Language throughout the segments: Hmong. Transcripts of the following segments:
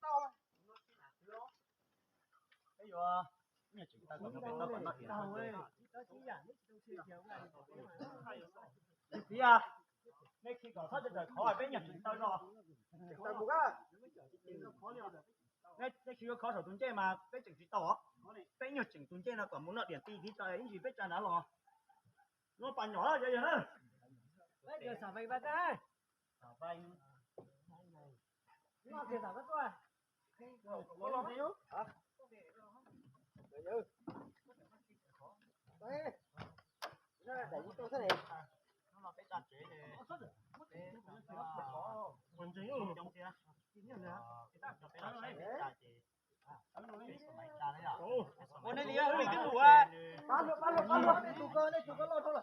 Peb yuav, peb yuav tseem taw kom no peb tau kom noj tiam no. Txiv a, nej khi kom txhob tawm khov, peb nyuag tseem taw no. Nej tsis yuav khov saum tus ncej mas peb tseem tsis tau os. Peb nyuag tseem tus ncej no kom mus noj diam ti thiab tso ib ntsis peb tsa nrad los. Luaj pas nyom yog yog na. Ua nej li wb li twb lus.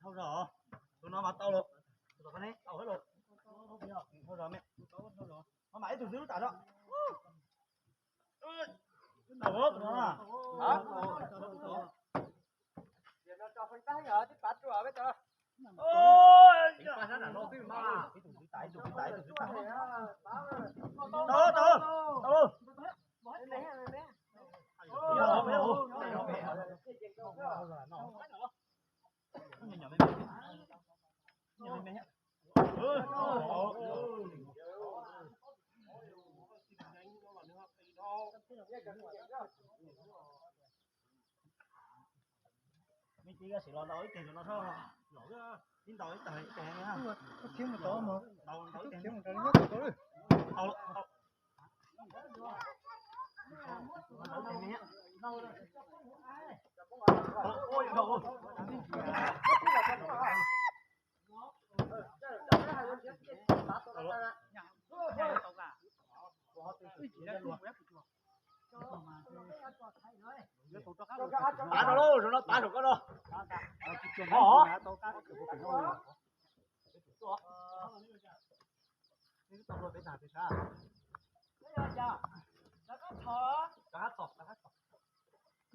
Dhau zog, tus no mas tau lawm. Tau lawm, no mas ib tug xwb lub tas no. Tau tus no na. Ib tug xwb tas, ib tug xwb tas, ib tug xwb tas. Tau, tau, tau. Me ntsis sim los ntaus ib teg no, ib ntaus ib teg ib teg. Khiav mus tod mas, khiav mus rau nyob tod. Tav no lauj, no tav saum koj no.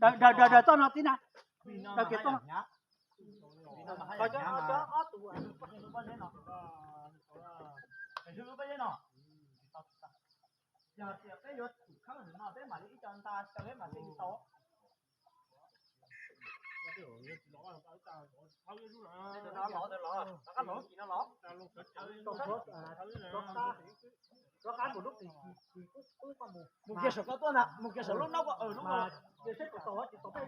Daws, daws, daws txoj no tib na. Daws kiag txoj no. Yog tias peb yuav tsum khawb no peb mam li ib co nta xyaw peb mam li tau. Mus kiag saum koj tuaj ntag, mus kiag saum lub no, lub no. Saum koj ntag, saum koj ntag, saum koj, saum koj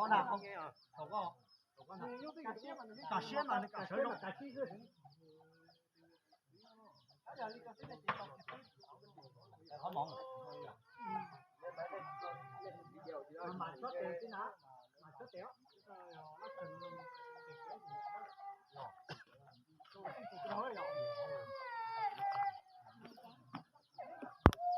ntag. Kam siab mas nws kam sawv zoo.